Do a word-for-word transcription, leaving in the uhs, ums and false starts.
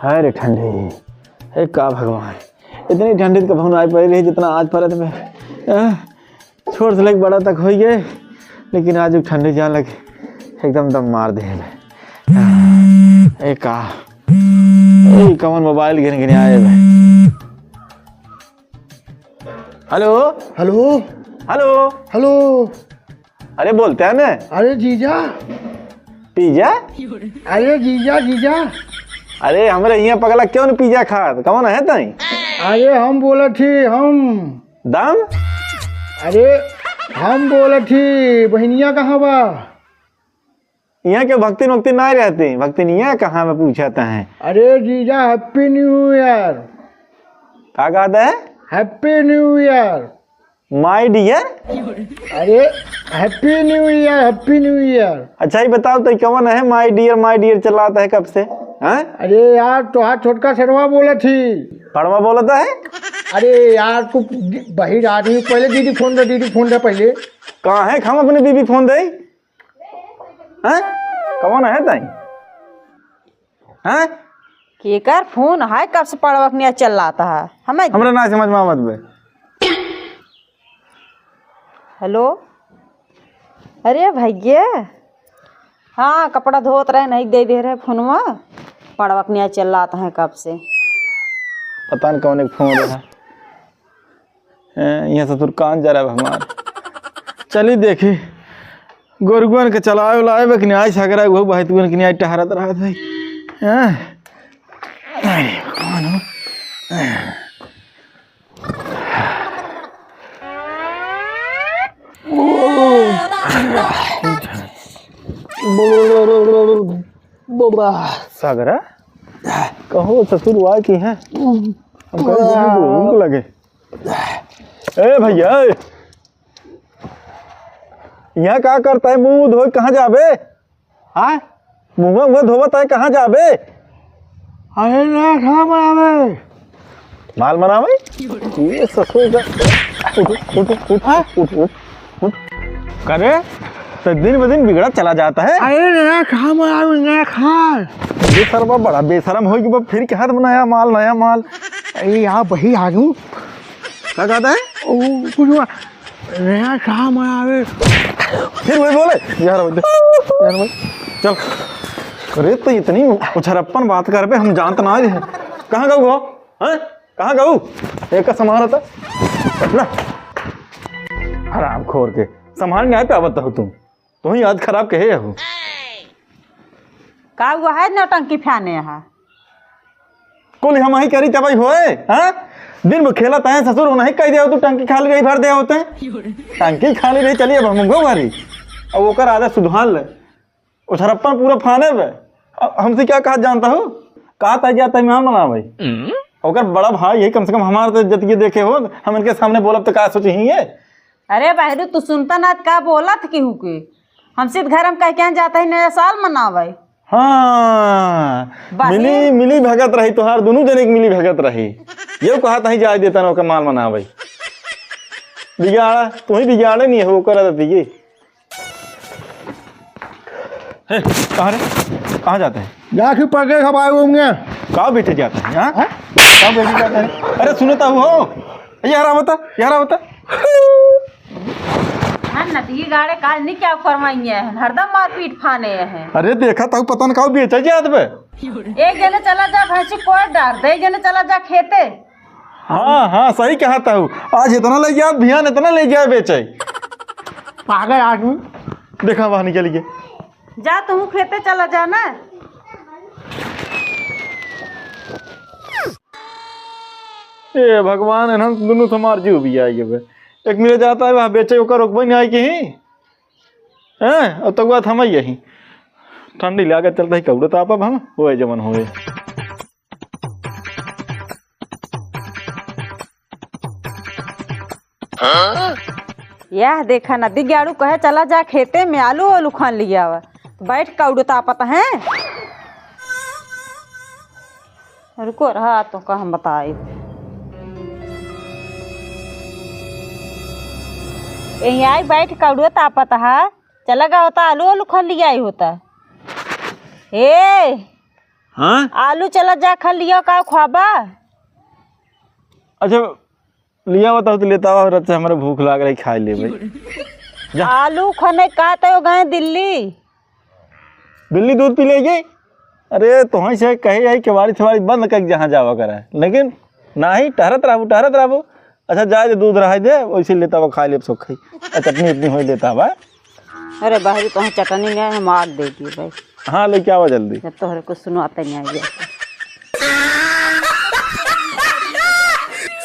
हाय रे ठंडी, हे का भगवान, इतनी ठंडी तो कभू ना आई पड़ी रही जितना आज पड़त बे। आह, छोट से लेके बड़ा तक होई गए, लेकिन आज एक ठंडी जान लगे, एकदम दम मार दे बे। आह, ए का, ए कौन मोबाइल घिन घिन आए बे। हेलो। हेलो। हेलो। हेलो। अरे बोलते हैं ना। अरे जीजा। पीजा? अरे जीजा, जीजा। अरे हमरे हियाँ पगला क्यों न पीजा खात? कौन है तई? अरे हम बोलत ही, हम। दाम? अरे हम बोलत ही, बहिनिया कहाँ बा? यहाँ के भक्तिन वक्तिन नाहीं रहती, भक्तिन यहाँ कहाँ में पूछत हैं? अरे जीजा, Happy New Year। का कहत है? Happy New Year। My dear? अरे Happy New Year, Happy New Year। अच्छा ये बताओ तो कौन है my dear, my dear चलाता है कब से? हाँ? अरे यार, तोहार छोटका सरवा बोलत ही। पड़वा बोलता है? अरे यार, तू बहिर आदमी, पहले दीदी फोन दे, दीदी फोन दे पहले। कहाँ है? हम अपने बीबी फोन दे। हैं? कौन है तई? हैं? केकर फोन है? कब से पड़वा के निया चिल्लात है? हमें हमरा ना समझ में आवत बे। हेलो, अरे भैया, हाँ, कपड़ा धोत रहे, नहीं दे दे रहे फोनवा, पड़वा के निया चिल्लात है कब से। पता न कौन एक फोन रहा। हैं, यहाँ ससुर कान जा रहा है हमार। चली देखी, गोरुगन के चलाए उलाए बे कि नहीं, आई सगरा, वो बहतुअन के नहीं, आई टहरत रहत है। हैं? अरे, कौन हो? सगरा, कहो ससुर वाई की है? हम कहीं घूम के लगे। ए भैया, ए। यहाँ का करता है? मुँह धोए कहाँ जाबे? हाँ? मुँह, मुँह धोवत है, कहाँ जाबे? अरे ना, कहाँ मनावे? माल मनावे? ये ससुर का, उठ, उठ, उठ, उठ, हाँ? उठ, उठ, उठ। करे? तो दिन ब दिन बिगड़ा चला जाता है। अरे ना, कहाँ मनावे, ना खा। ये सरवा बड़ा बेशरम होई कि बा, फिर के हाथ में नया माल, नया माल। अरे यहाँ वही आ गयूँ। का कहता है? ओ, कुछ हुआ। नया काम आवे। फिर वही बोले, यार भाई, यार भाई, चल। अरे तो इतनी उछरप्पन बात करबे, हम जानत ना रहे। कहाँ गऊ हो? हैं? कहाँ गऊ? एक का संभाल था ना। हराम खोर के, संभाल नहीं आए पे आवत हो तुम। तुही आदत खराब कहे हो। का हुआ है नौटंकी फैने यहाँ? कुल हमही करी तबही होए, हाँ? दिन भर खेलत हैं ससुर, उनही कह दे हो तू टंकी खाली रही, भर दे होते। टंकी खाली रही, चलिए अब हम घरी। अब ओकर आदत सुधार ले। उछरप्पन पूरा फाने बे। अब हमसे क्या कहा जानता हो? कहा तय जाता है मेहमान बनावे। ओकर बड़ा भाई है, कम से कम हमारे तो इज्जत के देखे हो, हम इनके सामने बोलब तो का सोची है? अरे बहरू, तू सुनता ना, का बोलत केहू के? हमसे त घर में कह के जाता है नया साल मनावे। हाँ, बहिन। मिली, मिली भगत रही, तोहार दुनू जने के मिली भगत रही। ये कहा तही जाए देता ना ओकर माल मनावे। बिगाड़ा, तू ही बिगाड़े नहीं हो, ओकर आदत ये। हे, कहाँ रे? कहाँ जाते हैं? जाके पकड़े खपाए होंगे। का बेचे जाते हैं, हाँ? हाँ? का बेचे जाते हैं? अरे सुनो तो हो, यार आवता, यार आवता। हाँ, नदी गाड़े काज नहीं क्या करवाइए हैं, हरदम मारपीट फाने हैं। अरे देखा तो पता न का बेचे जात बे। एक जने चला जा भैंसी कोड़ डार दे, एक जने चला जा खेते। हाँ, हाँ, सही कहा ताऊ। आज इतना ले गया, बिहान इतना ले गया बेचे। पागल आदमी। देखा वहाँ निकल गए। जा तू खेते चला जा ना। ए भगवान, इन्हन दुनू से मार जीव भी आई गए। एक मिले जाता है, वहाँ बेचे ओकर रोकबे नहीं आई कहीं। हैं? और तो बात हम यही। ठंडी लागे चलता ही कौड़े तापब हम, होए जवन होए। यह देखा ना, दिग्याड़ू कहे, "चला जा खेते में आलू ओलू खान लिया आवा।" तो बैठ कौड़ू तापत हैं। रुको रहा, तो का हम बताई। यहीं आई बैठ कौड़ू तापत है। चला गा होता, आलू ओलू खान लिया आई होता। ए, हाँ? आलू चला जा, खा लियो, का ख्वाबा? अच्छा, लिया बताओ तो लेता हुआ, रच से हमारे भूख लाग रही, खाए ले भाई। जा। आलू खने का तो गए दिल्ली। बिल्ली दूध पी लेगी? अरे, तोहई से कहे यही केवाड़ी छेवाड़ी बंद करके जहाँ जावा करे, लेकिन नाही, टहरत रहबू, टहरत रहबू। अच्छा, जाए दे, दूध रहाई दे, वैसे लेता हुआ खा ले, सब खाई। आ, चटनी उटनी होई लेता हुआ। अरे, बाहरी तोहे चटनी है, हम आग दे दिए भाई। हाँ, लेके आवा जल्दी। जब तोहरे कुछ सुनाते नहीं आइए।